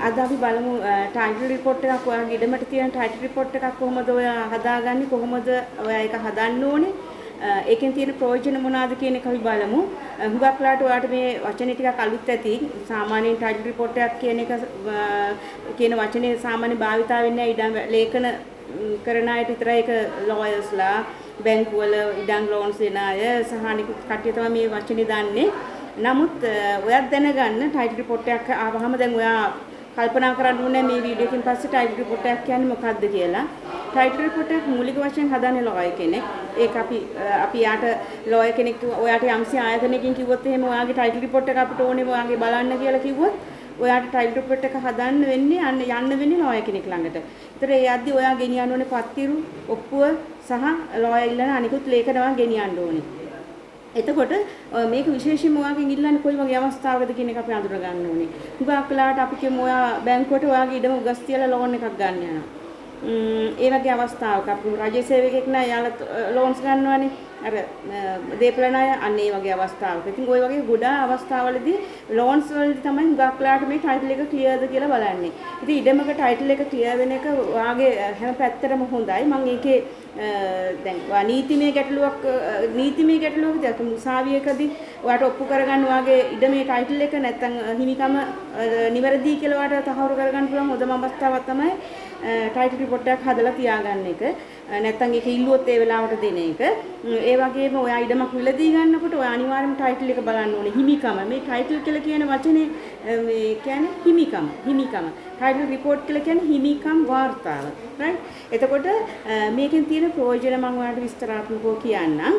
අද අපි බලමු ටයිටල් රිපෝට් එකක්, ඔයාගේ ඉඩමට තියෙන ටයිටල් රිපෝට් එකක් කොහොමද ඔයා හදාගන්නේ, කොහොමද ඔයා ඒක හදන්න ඕනේ, ඒකෙන් තියෙන ප්‍රයෝජන මොනවාද කියන එක අපි බලමු. හුඟක් වෙලාවට ඔයාට මේ වචනේ ටිකක් අලුත් ඇති. සාමාන්‍යයෙන් ටයිටල් රිපෝට් එකක් කියන එක කියන වචනේ සාමාන්‍ය භාවිතා වෙන්නේ නැහැ ඉඩම් ලේඛන කරන අයට විතරයි. ඒක ලෝයර්ස්ලා, බැංකු වල ඉඩම් ලෝන්ස් දෙන අය සහ අනිකුත් කට්ටිය තමයි මේ වචනේ දන්නේ. නමුත් ඔයත් දැනගන්න, ටයිටල් රිපෝට් එකක් ආවහම දැන් ඔයා කල්පනා කරන්න ඕනේ මේ වීඩියෝ එකෙන් පස්සේ ටයිටල් රිපෝට් එකක් කියන්නේ මොකක්ද කියලා. ටයිටල් රිපෝට් එකක් මූලික වශයෙන් හදන්නේ ලෝයර් කෙනෙක්. ඒක අපි අපි යාට ලෝයර් කෙනෙක් ඔයාට යම්සි ආයතනයකින් කිව්වොත් එහෙම ඔයාගේ ටයිටල් රිපෝට් එක අපිට ඕනේ ඔයාගේ බලන්න කියලා කිව්වොත්, ඔයාට ටයිටල් රිපෝට් එක හදන්න වෙන්නේ අන්න යන්න වෙන්නේ ලෝයර් කෙනෙක් ළඟට. ඒතර ඒ යද්දි ඔයා ගෙනියන්න ඕනේ පත්තිරු, ඔප්පුව සහ ලෝයර් ඉල්ලන අනිකුත් ලේඛන ඔයා ගෙනියන්න ඕනේ. එතකොට මේක විශේෂයෙන්ම ඔයාගෙන් ඉල්ලන්නේ කොයි වගේ අවස්ථාවකද කියන එක අපි අඳුර ගන්න ඕනේ. හුඟක් වෙලාවට අපි කියමු ඔයා බැංකුවට ඔයාගේ ඉඩම උගස් තියලා ලෝන් එකක් ගන්න යනවා. ඒ වගේ අවස්ථාවක අපි රජයේ සේවකයෙක් නෑ, එයාලා ලෝන්ස් ගන්නවනේ. අර දේපල ණය, අන්න ඒ වගේ අවස්ථාවක. ඉතින් ඔය වගේ ගොඩාක් අවස්ථාවලදී ලෝන්ස් වලදී තමයි හුඟක් වෙලාවට මේ ටයිටල් එක ක්ලියර්ද කියලා බලන්නේ. ඉතින් ඉඩමක ටයිටල් එක ක්ලියර් වෙන එක ඔයාගේ හැම පැත්තටම හොඳයි. මම ඒකේ දැන් ඔයා නීතිමය ගැටලුවකදී අත උසාවියකදී ඔයාට ඔප්පු කරගන්න ඔයාගේ ඉඩමේ ටයිටල් එක නැත්තම් හිමිකම නිවැරදි කියලා ඔයාට තහවුරු කරගන්න පුළුවන් හොඳම අවස්ථාවක් තමයි ටයිටල් රිපෝට් එකක් හදලා තියාගන්න එක. නැත්තම් ඒක ඉල්ලුවොත් ඒ වෙලාවට දෙන එක. ඒ වගේම ඔයා ඉඩමක් මිලදී ගන්නකොට ඔයා අනිවාර්යයෙන්ම ටයිටල් එක බලන්න ඕනේ. හිමිකම. මේ ටයිටල් කියලා කියන වචනේ මේ කියන්නේ හිමිකම. හිමිකම. ටයිටල් රිපෝට් කියලා කියන්නේ හිමිකම් වාර්තාව. රයිට්? එතකොට මේකෙන් තියෙන ප්‍රයෝජන මම ඔයාලට විස්තරාත්මකව කියන්නම්.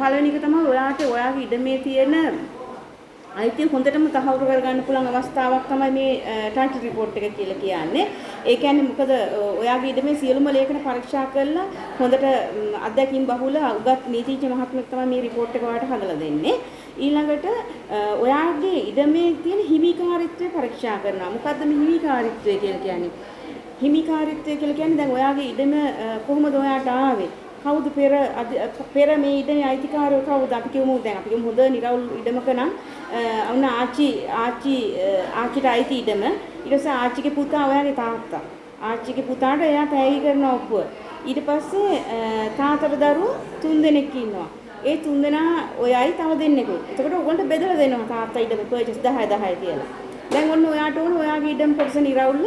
පළවෙනි එක තමයි ඔයාට ඔයාගේ ඉඩමේ තියෙන අයිතිය හොඳටම තහවුරු කරගන්න පුළුවන් අවස්ථාවක් තමයි මේ ටයිටල් රිපෝට් එක කියලා කියන්නේ. ඒ කියන්නේ මොකද ඔයාගේ ඉඩමේ සියලුම ලේඛන පරීක්ෂා කරලා හොඳට අත්දැකීම් බහුල උගත් නීතිඥ මහත්මයෙක් තමයි මේ රිපෝට් එක ඔයාලට හදලා දෙන්නේ. ඊළඟට ඔයාගේ ඉඩමේ තියෙන හිමිකාරීත්වය පරීක්ෂා කරනවා. මොකද්ද මේ හිමිකාරීත්වය කියලා කියන්නේ? හිමිකාරීත්වය කියලා කියන්නේ දැන් ඔයාගේ ඉඩම කොහොමද ඔයාට ආවේ? කවුද පෙර පෙර මේ ඉඩමේ අයිතිකාරයෝ කවුද? අපි කියමු දැන් අපි කියමු හොඳ නිරවුල් ඉඩමක නම් ඔන්න ආච්චි ආච්චි ආච්චිට අයිති ඉඩම. ඊට පස්සේ ආච්චිගේ පුතා ඔයාගේ තාත්තා. ආච්චිගේ පුතාට එයා තෑගි කරන ඔප්පුව. ඊට පස්සේ තාත්තට දරුවෝ තුන් දෙනෙක් ඉන්නවා. ඒ තුන් දෙනා ඔයයි තව දෙන්නෙකුයි. එතකොට ඔයගොල්ලන්ට බෙදලා දෙනවා තාත්තා ඉඩම පර්චේස් 10 10 කියලා. දැන් ඔන්න ඔයාට ඕන ඔයාගේ ඉඩම කොටස නිරවුල්ල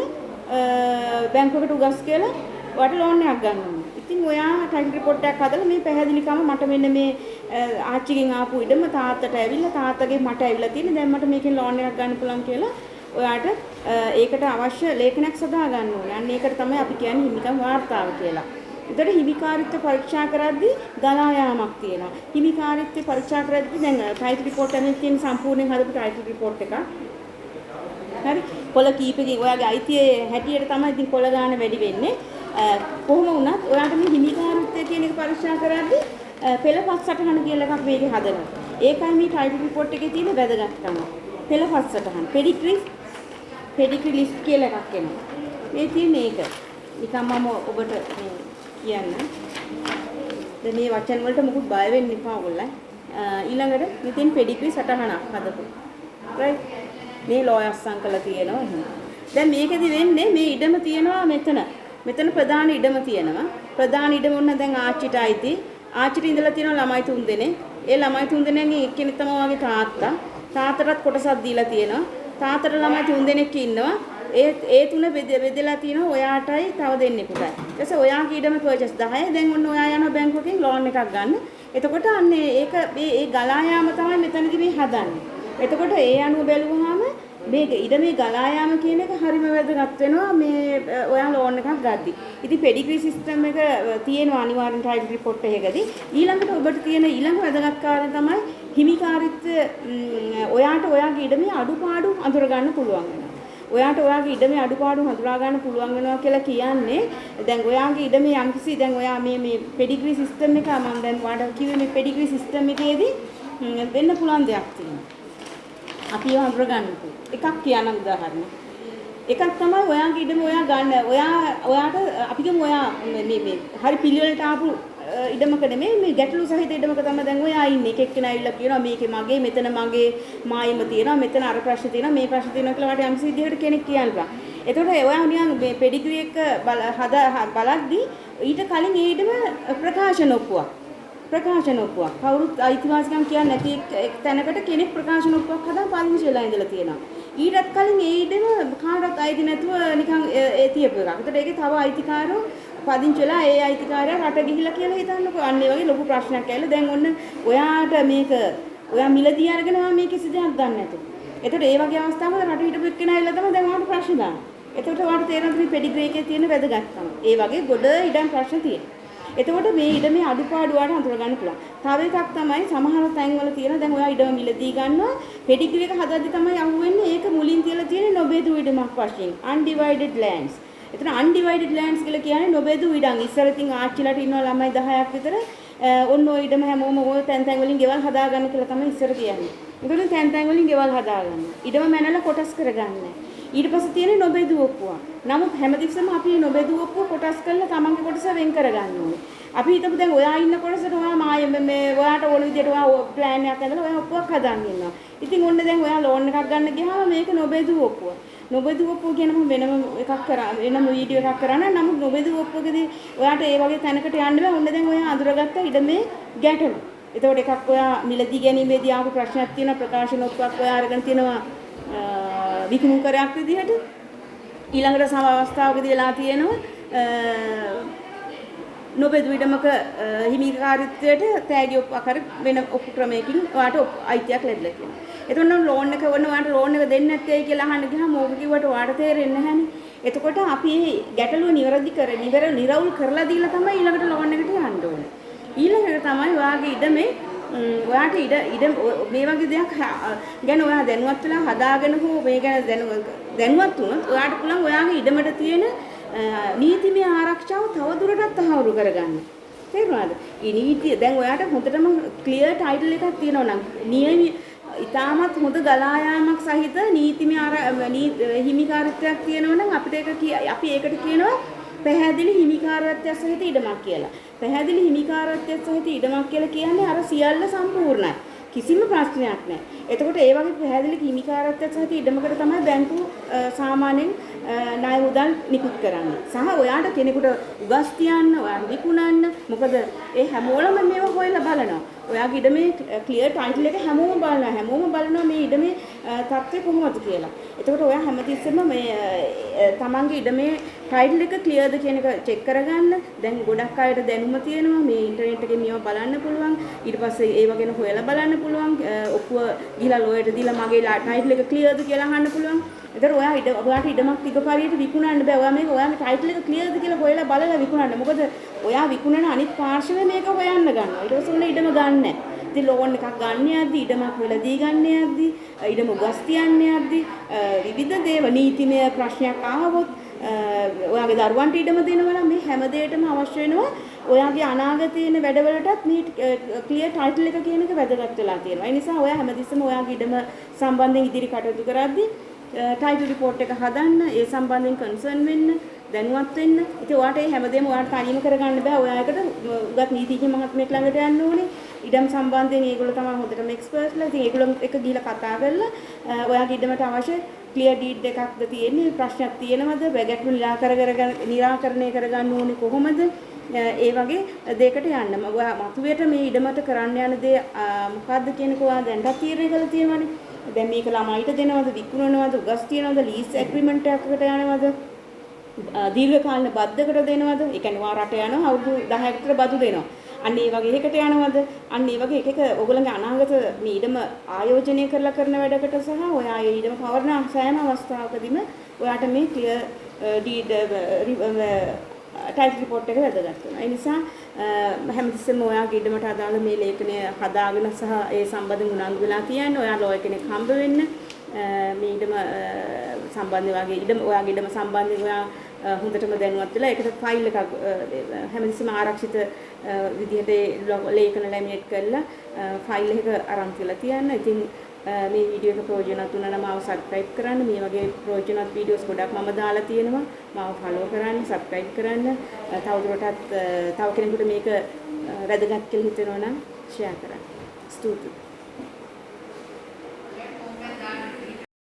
බැංකුවකට උගස් කියලා ඔයාට ලෝන් එකක් ගන්න ඕනේ. ඉතින් ඔයා ටයිටල් රිපෝට් එකක් හදලා මේ පැහැදිලිකම මට මෙන්න මේ ආච්චිගෙන් ආපු ඉඩම තාත්තට ඇවිල්ලා තාත්තගේ මට ඇවිල්ලා තියෙන්නේ, දැන් මට මේකෙන් ලෝන් එකක් ගන්න පුළුවන් කියලා ඔයාට ඒකට අවශ්‍ය ලේඛනයක් සදා ගන්න ඕනේ. අන්න ඒකට තමයි අපි කියන්නේ හිමිකම් වාර්තාව කියලා. එතකොට හිමිකාරීත්වය පරීක්ෂා කරද්දී ගලා යාමක් තියෙනවා. හිමිකාරීත්වය පරීක්ෂා කරද්දී දැන් ටයිටල් රිපෝට් එකේ තියෙන සම්පූර්ණයෙන් හදපු ටයිටල් රිපෝට් එකක්. හරි. කොළ කීපකින් ඔයාගේ අයිතියේ හැටියට තමයි ඉතින් කොළ ගාන වැඩි වෙන්නේ. කොහොම වුණත් ඔයාට මේ හිමිකාරීත්වය කියන එක පරීක්ෂා කරද්දී පෙළපත් සටහන කියලා එකක් මේකේ හදනවා. ඒකයි මේ ටයිටල් රිපෝට් එකේ තියෙන වැදගත්කම. පෙළපත් සටහන. පෙඩිග්‍රී ලිස්ට් කියලා එකක් එනවා. මේ තියෙන ඒක. නිකන් මම ඔබට මේ කියන්න. දැන් මේ වචන වලට මොකුත් බය වෙන්න එපා ඔයගොල්ලන්. ඊළඟට මේ තියෙන පෙඩිග්‍රී සටහනක් හදපු. රයිට්. මේ ලෝය අස්සම් කරලා තියෙනවා එහෙම. දැන් මේකෙදි වෙන්නේ මේ ඉඩම තියෙනවා මෙතන. මෙතන ප්‍රධාන ඉඩම තියෙනවා. ප්‍රධාන ඉඩම ඔන්න දැන් ආච්චිට අයිති. ආච්චිට ඉඳලා තියෙනවා ළමයි තුන් දෙනෙක්. ඒ ළමයි තුන් දෙනෙක්ගෙන් එක්කෙනෙක් තමයි ඔයාගේ තාත්තා. තාත්තටත් කොටසක් දීලා තියෙනවා. තාත්තට ළමයි තුන් දෙනෙක් ඉන්නවා. ඒ ඒ තුන බෙදලා තියෙනවා ඔයාටයි තව දෙන්නෙකුටයි. ඊට පස්සේ ඔයාගේ ඉඩම පර්චේස් 10. දැන් ඔන්න ඔයා යනවා බැංකුවකින් ලෝන් එකක් ගන්න. එතකොට අන්න ඒක මේ ඒ ගලා යාම තමයි මෙතනදී මේ හදන්නේ. එතකොට ඒ අනුව බැලුවාම මේ ඉඩමේ ගලා යාම කියන එක හරිම වැදගත් වෙනවා මේ ඔයා ලෝන් එකක් ගද්දි. ඉතින් පෙඩිග්‍රී සිස්ටම් එක තියෙනවා අනිවාර්යෙන් ටයිටල් රිපෝට් එකකදී. ඊළඟට ඔබට තියෙන ඊළඟ වැදගත් කාරණේ තමයි හිමිකාරීත්වය. ඔයාට ඔයාගේ ඉඩමේ අඩුපාඩු අඳුර ගන්න පුළුවන් වෙනවා. ඔයාට ඔයාගේ ඉඩමේ අඩුපාඩු හඳුනා ගන්න පුළුවන් වෙනවා කියලා කියන්නේ දැන් ඔයාගේ ඉඩමේ යම්කිසි දැන් ඔයා මේ මේ පෙඩිග්‍රී සිස්ටම් එක මම දැන් ඔයාලට කිව්වේ මේ පෙඩිග්‍රී සිස්ටම් එකේදී වෙන්න පුළුවන් දෙයක් තියෙනවා. අපි ඒව හඳුනා ගන්න පුළුවන්. එකක් කියන්නම් උදාහරණ. එකක් තමයි ඔයාගේ ඉඩම ඔයා ගන්න ඔයා ඔයාට අපි කියමු ඔයා මේ මේ හරි පිළිවෙලට ආපු ඉඩමක නෙමෙයි, මේ ගැටලු සහිත ඉඩමක තමයි දැන් ඔයා ඉන්නේ. එක එක්කෙනා ඇවිල්ලා කියනවා මේකේ මගේ, මෙතන මගේ මායිම තියෙනවා, මෙතන අර ප්‍රශ්න තියෙනවා, මේ ප්‍රශ්න තියෙනවා කියලා ඔයාට යම්කිසි විදිහකට කෙනෙක් කියන්න පුළුවන්. එතකොට ඔයා නිකන් මේ පෙඩිග්‍රී එක බලද්දී ඊට කලින් ඒ ඉඩම ප්‍රකාශන ඔප්පුවක්. ප්‍රකාශන ඔප්පුවක්. කවුරුත් අයිතිවාසිකම් කියන්නේ නැති එක් තැනකට කෙනෙක් ප්‍රකාශන ඔප්පුවක් හදා පදිංචි වෙලා ඉඳලා තියෙනවා. ඊටත් කලින් ඒ ඉඩම කාටවත් අයිති නැතුව නිකන් ඒ තියපු එකක්. එතකොට ඒකේ තව අයිතිකාරෝ පදිංචි වෙලා ඒ අයිතිකාරයා රට ගිහිලා කියලා හිතන්නකෝ. අන්න ඒ වගේ ලොකු ප්‍රශ්නයක් ඇවිල්ලා දැන් ඔන්න ඔයාට මේක ඔයා මිලදී අරගෙන ඔයා මේ කිසි දෙයක් දන්නේ නැතුව. එතකොට ඒ වගේ අවස්ථාවක රට හිටපු එක්කෙනා ඇවිල්ලා තමයි දැන් ඔයාට ප්‍රශ්න දාන්නේ. එතකොට ඔයාට තේරෙනවා මේ පෙඩිග්‍රී එකේ තියෙන වැදගත්කම. ඒ වගේ ගොඩ ඉඩම් ප්‍රශ්න තියෙනවා. එතකොට මේ ඉඩමේ අඩුපාඩු ඔයාට හඳුනා ගන්න පුළුවන්. තව එකක් තමයි සමහර තැන්වල තියෙන දැන් ඔයා ඉඩම මිලදී ගන්නවා, පෙඩිග්‍රී එක හදද්දි තමයි අහුවෙන්නේ ඒක මුලින් තියලා තියෙන්නේ නොබෙදූ ඉඩමක් වශයෙන්, undivided lands. එතන undivided lands කියලා කියන්නේ නොබෙදූ ඉඩම්. ඉස්සර ඉතින් ආච්චිලාට ඉන්නවා ළමයි 10ක් විතර. ඔන්න ඔය ඉඩම හැමෝම ඔය තැන් තැන් වලින් ගෙවල් හදා ගන්න කියලා තමයි ඉස්සර කියන්නේ. එතකොට තැන් තැන් වලින් ගෙවල් හදා ගන්න. ඉඩම මැනලා කොටස් කරගන්න. ඊට පස්සේ තියෙන්නේ නොබෙදූ ඔප්පුව. නමුත් හැමතිස්සෙම අපි මේ නොබෙදූ ඔප්පුව කොටස් කරලා තමන්ගේ කොටස වෙන් කරගන්න ඕනේ. අපි හිතමු දැන් ඔයා ඉන්න කොටසට ඔයා මාය මේ ඔයාට ඕන විදියට ඔයා ප්ලෑන් එකක් ඇඳලා ඔයා ඔප්පුවක් හදන්න ඉන්නවා. ඉතින් ඔන්න දැන් ඔයා ලෝන් එකක් ගන්න ගියාම මේක නොබෙදූ ඔප්පුව. නොබෙදූ ඔප්පුව කියන මම වෙනම එකක් කරා, වෙනම වීඩියෝ එකක් කරන්න. නමුත් නොබෙදූ ඔප්පුවකදී ඔයාට ඒ වගේ තැනකට යන්න බෑ. ඔන්න දැන් ඔයා අඳුරගත්ත ඉඩමේ ගැටලු. එතකොට එකක් ඔයා මිලදී ගැනීමේදී ආපු ප්‍රශ්නයක් තියෙනවා, ප්‍රකාශන ඔප්පුවක් ඔයා අරගෙන තියෙනවා විකුණුම් කරයක් විදිහට. ඊළඟට සම අවස්ථාවකදී වෙලා තියෙනවා නොබෙදු ඉඩමක හිමිකාරීත්වයට තෑගි ඔප්පුවක් හරි වෙන ඔප්පු ක්‍රමයකින් ඔයාට අයිතියක් ලැබිලා තියෙනවා. එතකොට නම් ලෝන් එක වොන්න ඔයාට ලෝන් එක දෙන්නේ නැත්තේ ඇයි කියලා අහන්න ගියාම ඕක කිව්වට ඔයාට තේරෙන්නේ නැහනේ. එතකොට අපි මේ ගැටලුව නිවැරදි කර නිරවුල් කරලා දීලා තමයි ඊළඟට ලෝන් එකට යන්න ඕනේ. ඊළඟට තමයි ඔයාගේ ඉඩමේ ඔයාට ඉඩ ඉඩ මේ වගේ දෙයක් ගැන ඔයා දැනුවත් වෙලා හදාගෙන හෝ මේ ගැන දැනුවත් වුණොත් ඔයාට පුළුවන් ඔයාගේ ඉඩමට තියෙන නීතිමය ආරක්ෂාව තවදුරටත් තහවුරු කරගන්න. තේරුණාද? මේ නීතිය දැන් ඔයාට හොඳටම ක්ලියර් ටයිටල් එකක් තියෙනවා නම් නියම ඉතාමත් හොඳ ගලා යාමක් සහිත නීතිමය හිමිකාරීත්වයක් තියෙනවා නම් අපිට ඒක අපි ඒකට කියනවා පැහැදිලි හිමිකාරත්වයක් සහිත ඉඩමක් කියලා. පැහැදිලි හිමිකාරත්වයක් සහිත ඉඩමක් කියලා කියන්නේ අර සියල්ල සම්පූර්ණයි. කිසිම ප්‍රශ්නයක් නැහැ. එතකොට ඒ වගේ පැහැදිලි හිමිකාරත්වයක් සහිත ඉඩමකට තමයි බැංකු සාමාන්‍යයෙන් ණය මුදල් නිකුත් කරන්නේ. සහ ඔයාට කෙනෙකුට උගස් තියන්න, ඔයාට විකුණන්න, මොකද ඒ හැමෝලම මේව හොයලා බලනවා. ඔයාගේ ඉඩමේ ක්ලියර් ටයිටල් එක හැමෝම බලනවා. හැමෝම බලනවා මේ ඉඩමේ තත්ත්වය කොහොමද කියලා. එතකොට ඔයා හැමතිස්සෙම මේ තමන්ගේ ඉඩමේ ටයිටල් එක ක්ලියර්ද කියන එක චෙක් කරගන්න. දැන් ගොඩක් අයට දැනුම තියෙනවා මේ ඉන්ටර්නෙට් එකේ මේවා බලන්න පුළුවන්. ඊට පස්සේ ඒව ගැන හොයලා බලන්න පුළුවන්. ඔප්පුව ගිහලා ලෝයර්ට දීලා මගේ ටයිටල් එක ක්ලියර්ද කියලා අහන්න පුළුවන්. එතකොට ඔයා ඉඩ ඔයාට ඉඩමක් තිග පරියට විකුණන්න බෑ. ඔයා මේක ඔයාගේ ටයිටල් එක ක්ලියර්ද කියලා හොයලා බලලා විකුණන්න. මොකද ඔයා විකුණන අනිත් පාර්ශවය මේක හොයන්න ගන්නවා. ඊට පස්සේ ඔන්න ඉඩම ගන්න. ඉතින් ලෝන් එකක් ගන්න යද්දි, ඉඩමක් මිලදී ගන්න යද්දි, ඉඩම උගස් තියන්න යද්දි, විවිධ දේවල් නීතිමය ප්‍රශ්නයක් ආවොත් ඔයාගේ දරුවන්ට ඉඩම දෙනවා නම් මේ හැම දෙයකටම අවශ්‍ය වෙනවා ඔයාගේ අනාගතයේ එන වැඩවලටත් මේ ක්ලියර් ටයිටල් එක කියන එක වැදගත් වෙලා තියෙනවා. ඒ නිසා ඔයා හැමතිස්සෙම ඔයාගේ ඉඩම සම්බන්ධයෙන් ඉදිරි කටයුතු කරද්දී ටයිටල් රිපෝට් එක හදන්න, ඒ සම්බන්ධයෙන් කන්සර්න් වෙන්න, දැනුවත් වෙන්න. ඉතින් ඔයාට මේ හැමදේම ඔයාට තනියම කරගන්න බෑ. ඔයා එකට උගත් නීතිඥ මහත්මයෙක් ළඟට යන්න ඕනේ. ඉඩම් සම්බන්ධයෙන් ඒගොල්ලෝ තමයි හොඳටම එක්ස්පර්ට්ලා. ඉතින් ඒගොල්ලෝ එක්ක ගිහිල්ලා කතා කරලා ඔයාගේ ඉඩමට අවශ්‍ය ක්ලියර් ඩීඩ් එකක්ද තියෙන්නේ, ප්‍රශ්නයක් තියෙනවද, ගැටලු නිරාකරණය කරගන්න ඕනේ කොහොමද, ඒ වගේ දෙයකට යන්න. ඔයා මතුවේට මේ ඉඩමට කරන්න යන දේ මොකද්ද කියන එක ඔයා දැනටත් තීරණය කරලා තියෙනවනේ. දැන් මේක ළමයිට දෙනවද, විකුණනවද, උගස් තියනවද, ලීස් ඇග්‍රීමන්ට් එකකට යනවද, දීර්ඝකාලීන බද්දකට දෙනවද? ඒ කියන්නේ ඔයා රට යනවා අවුරුදු 10ක් විතර බදු දෙනවා. අන්න ඒ වගේ එකකට යනවද? අන්න ඒ වගේ එක එක ඔයගොල්ලන්ගේ අනාගත මේ ඉඩම ආයෝජනය කරලා කරන වැඩකට සහ ඔයා ඒ ඉඩම පවරන සෑම අවස්ථාවකදීම ඔයාට මේ ක්ලියර් ඩීඩ් ටයිටල් රිපෝට් එක වැදගත් වෙනවා. ඒ නිසා හැමතිස්සෙම ඔයාගේ ඉඩමට අදාළ මේ ලේඛනය හදාගෙන සහ ඒ සම්බන්ධයෙන් උනන්දු වෙලා තියන්න. ඔයා ලෝයර් කෙනෙක් හම්බ වෙන්න. මේ ඉඩම සම්බන්ධ ඔයාගේ ඉඩම ඔයාගේ ඉඩම සම්බන්ධයෙන් ඔයා හොඳටම දැනුවත් වෙලා ඒකට ෆයිල් එකක් හැමතිස්සෙම ආරක්ෂිත විදිහට ලේඛන ලැමිනේට් කරලා ෆයිල් එක අරන් තියලා තියන්න. ඉතින් මේ වීඩියෝ එක ප්‍රයෝජනවත් වුණා නම් මාව සබ්ස්ක්‍රයිබ් කරන්න. මේ වගේ ප්‍රයෝජනවත් වීඩියෝස් ගොඩක් මම දාලා තියෙනවා. මාව ෆලෝ කරන්න, සබ්ස්ක්‍රයිබ් කරන්න. තවදුරටත් තව කෙනෙකුට මේක වැදගත් කියලා හිතෙනවා නම් ෂෙයා කරන්න. ස්තුතියි.